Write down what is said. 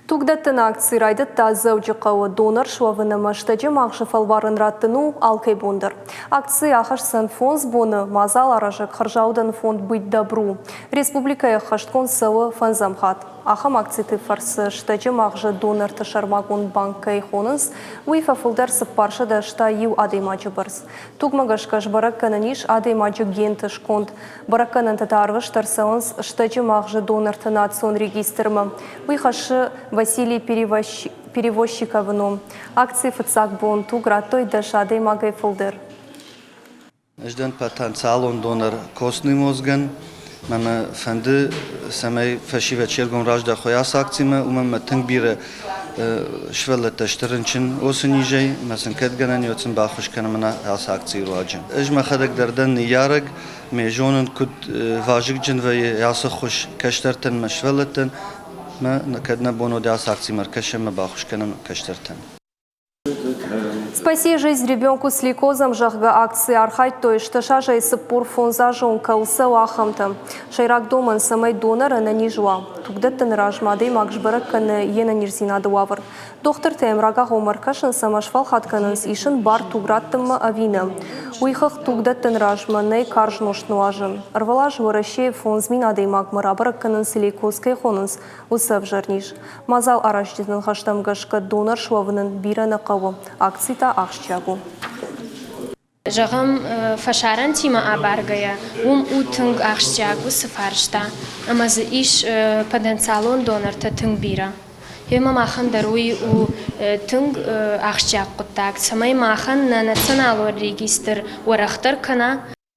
Тугдӕттыны акци райдыдта Дзӕуджыхъӕуы. Донор суӕвын ӕмӕ стӕджы магъзы фӕлварӕн раттын у алкӕй бон дӕр. Акци ахӕсдзӕн фондз боны. Мадзал аразӕг хӕрзаудӕн фонд «Быть добру» республикӕйы ӕххӕстгонд цӕуы фӕндзӕм хатт. Ахӕм акциты фӕрцы стӕджы магъзы донорты сӕрмагонд банк кӕй хонынц, уый фӕфылдӕр 481 адӕймаджы бӕрц. Тугмӕ гӕсгӕ сбӕрӕг кӕнӕн ис адӕймаджы генты сконд. Бӕрӕггӕнӕнтӕ та ӕрвыст ӕрцӕуынц стӕджы магъзы донорты национ регистрмӕ. Уый хӕссы Василий Перевозчиковы ном. Акцийы фыццаг бон туг радтой 10 адӕймагӕй фылдӕр. Ӕз дӕн потенциалон донор костный мозгӕн. Мӕ фӕнды, цӕмӕй фӕсивӕд се ргом раздахой ацы акцимӕ, уымӕн ӕмӕ тынг бирӕ сывӕллӕттӕ сты рынчын уыцы низӕй, ӕмӕ сын кӕд гӕнӕн ис, уӕд сын баххуыс кӕнӕм ацы акцийы руаджы. Ӕз мӕхӕдӕг дӕр дӕн ныййарӕг, Ме зонын, куыд вазыгджын вӕййы ацы ххуыс кӕстӕртӕн мӕ сывӕллӕттӕн, мӕ кӕд нӕ бон уыд ацы акцимӕ ӕркӕсӕм ӕмӕ баххуыс кӕнӕм кӕстӕртӕн. «Спаси жизнь ребенку с лейкозом», зӕгъгӕ, акцийы архайдтой стӕсазӕй 45 азон кӕуыл цӕуы, ахӕмтӕ. Сӕйраг домӕн, цӕмӕй донор ӕнӕниз уа. Тугдӕттыны размӕ адӕймаг сбӕрӕг кӕны йе нӕниздзинады уавӕр. Дохтыртӕ йӕм рагагъоммӕ ӕркӕсынц ӕмӕ сфӕлхат кӕнынц, исын бар туг раттынмӕ ӕви нӕ. Уый хыгъд тугдӕттӕн размӕ нӕй карз нозт нуазын. Ӕрвылаз Уӕрӕсейы 5000 адӕймагмӕ рабӕрӕг кӕнынц лейкоз кӕй хонынц, уыцы ӕвзӕр низ. Мадзал аразджыты ныхӕстӕм гӕсгӕ донор суӕвынӕн бирӕ нӕ хъӕуы, акци та ахсджиаг у. Зӕгъӕм, фӕсарӕнтимӕ абаргӕйӕ, уым у тынг ахсджиаг уыцы фарста, ӕмӕ дзы ис потенциалон донортӕ тынг бирӕ. Гъемӕ махӕн дӕр уый у тынг ахсджиаг хъуыддаг, цӕмӕй махӕн нӕ националон регистр уӕрӕхдӕр кӕна.